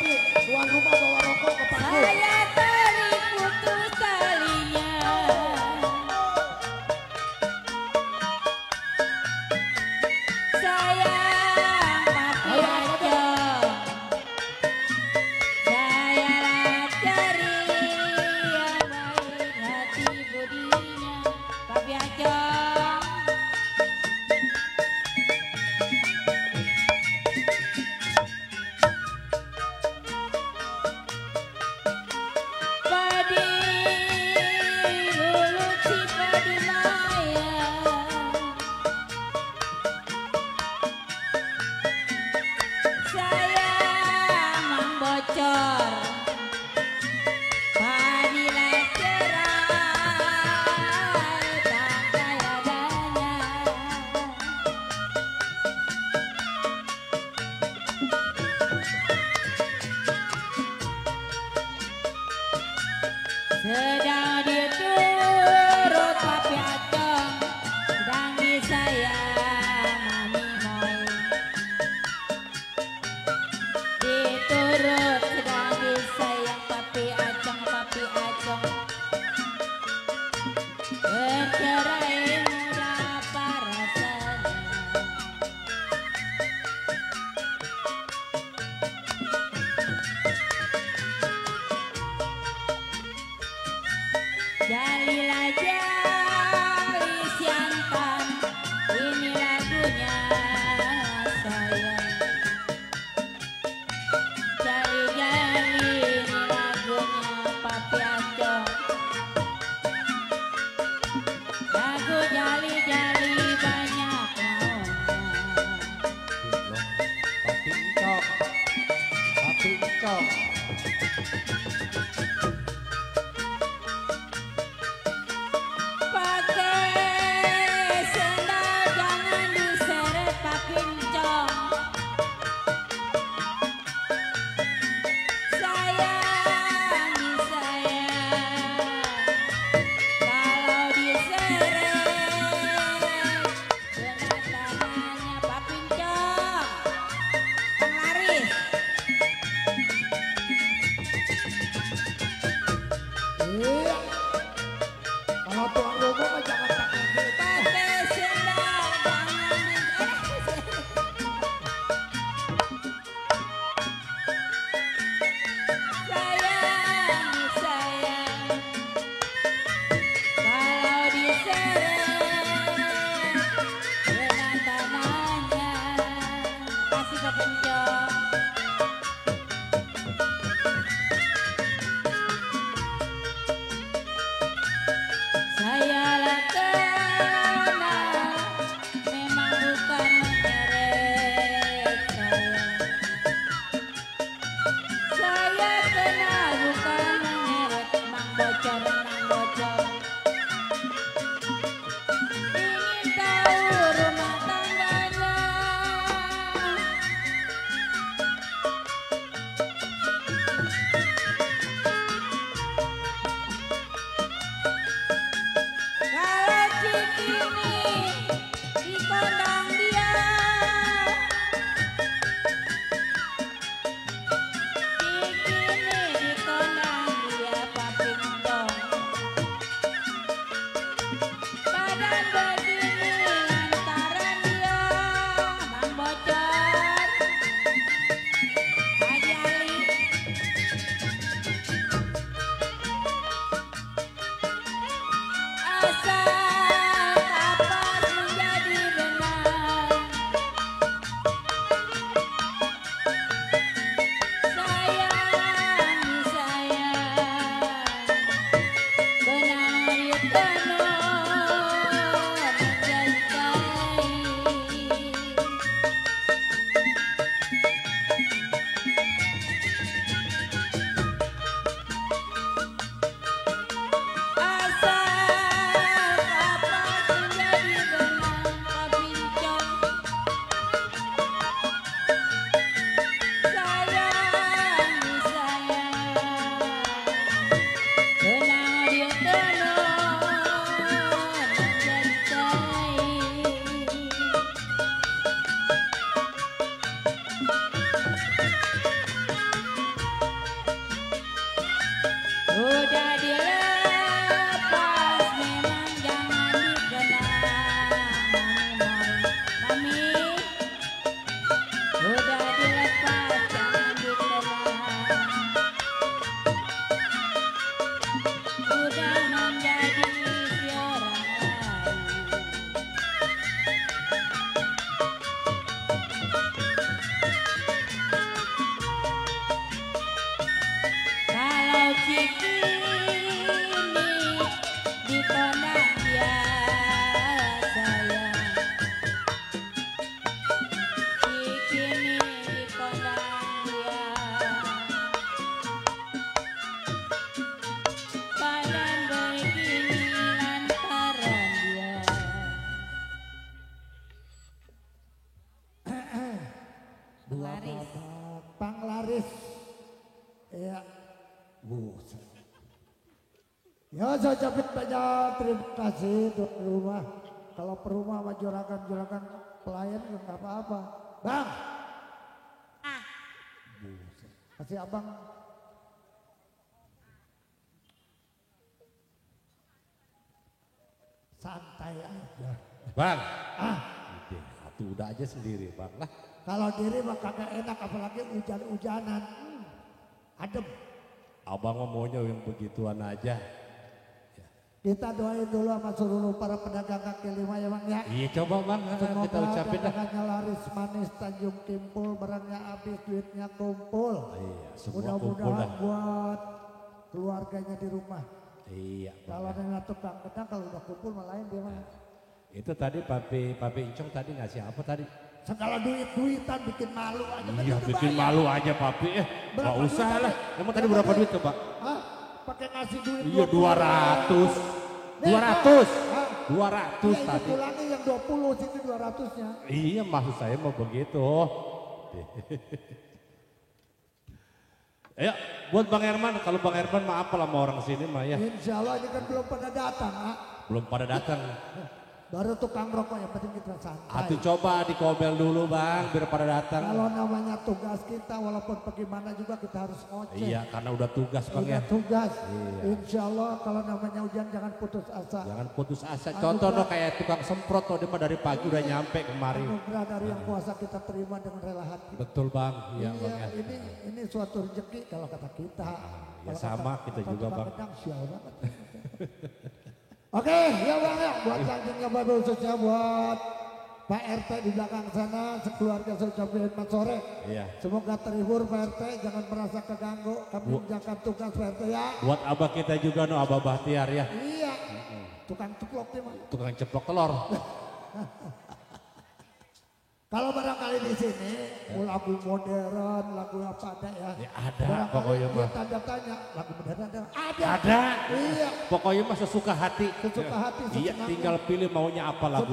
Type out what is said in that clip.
Tapi tuan rumah bawa rokok ke panggung. Saya tarik putus talinya. Sayang papi aja. Saya cari yang baik hati budinya. Papi aja. Padi hulu cipadi maya. Sayang membocor. Padi lecerai tak kaya dana. Sedang diturut papi acong, sedang disayang mami moy. Diturut sedang disayang papi acong, bercerai muda apa rasanya. Udah dilepas memang jangan dikenang. Mami, udah dilepas jangan dikenang. Udah menjadi si orang lain. Kalau cikini dipandang dia sayang, cikini dipandang dia badan begini lantaran dia. Dua Laris. babak panglaris. Ya, buset. Ya saya ucapin banyak terima kasih tuan rumah. Kalau perumah sama juragan pelayan ya nggak apa-apa. Bang. Buset. Kasih abang. Santai aja. Bang, atuh udah aja sendiri bang lah. Kalau diri mah kagak enak apalagi hujan-hujanan. Adem. Abang mah maunya yang begituan aja. Kita doain dulu sama seluruh para pedagang kaki lima ya bang ya. Iya coba bang, kita Semoga ucapin dah. dagangannya laris manis, Tanjung Kimpul, barangnya habis, duitnya kumpul. Iya, semua kumpul Mudah-mudahan dah. buat keluarganya di rumah. Iya. Kalau Bang. ada tukang gedang kalau udah kumpul malahin dia mah. Itu tadi Papi Incong tadi ngasih apa tadi? Segala duit-duitan bikin malu aja. Kan Iya udah bikin bayar. malu aja Papi Berapa Gak usah duit lah. tadi? Emang tadi Berapa berapa duit? duit tuh Pak? Hah? Pakai ngasih duit Iya 200. 200. Hah? 200 Iya, tadi. pulangnya yang 20 situ 200-nya. Iya maksud saya mau begitu. Ya buat Bang Herman, kalau Bang Herman mah apa lah sama orang sini mah ya. Insya Allah ini kan belum pada datang, ah. Belum pada datang. Baru tukang rokok yang penting kita santai. Atuh coba dikomel dulu Bang biar pada datang. Kalau namanya tugas kita walaupun bagaimana juga kita harus ngoceh. Iya karena udah tugas Bang Udah ya. tugas. Iya. Insya Allah kalau namanya hujan jangan putus asa. Jangan putus asa. Contoh no kayak tukang semprot tuh dia mah dari pagi udah nyampe kemari. Anugerah dari yang kuasa kita terima dengan rela hati. Betul Bang. Iya Bang ya. ini suatu rezeki kalau kata kita. ya Kalau sama, kita kata juga, tukang Bang. gedang, sial banget. Oke, ya Bang ya, buat saking babi khususnya buat Pak RT di belakang sana, sekeluarga saya ucapin selamat sore. Iya. Semoga terhibur Pak RT, jangan merasa keganggu, kami menjalankan tugas Pak RT ya. Buat abah kita juga no Abah Bahtiar ya. Iya, tukang ceplok nih Mas. Tukang ceplok telur. Kalau barangkali di sini lagu modern, lagu apa ada ya? Ya ada Barangkali pokoknya dia mah. tanya lagu modern ada. Ada. Iya, Pokoknya mah sesuka hati. sesuka hati, Iya sesenangnya. tinggal pilih maunya apa lagu.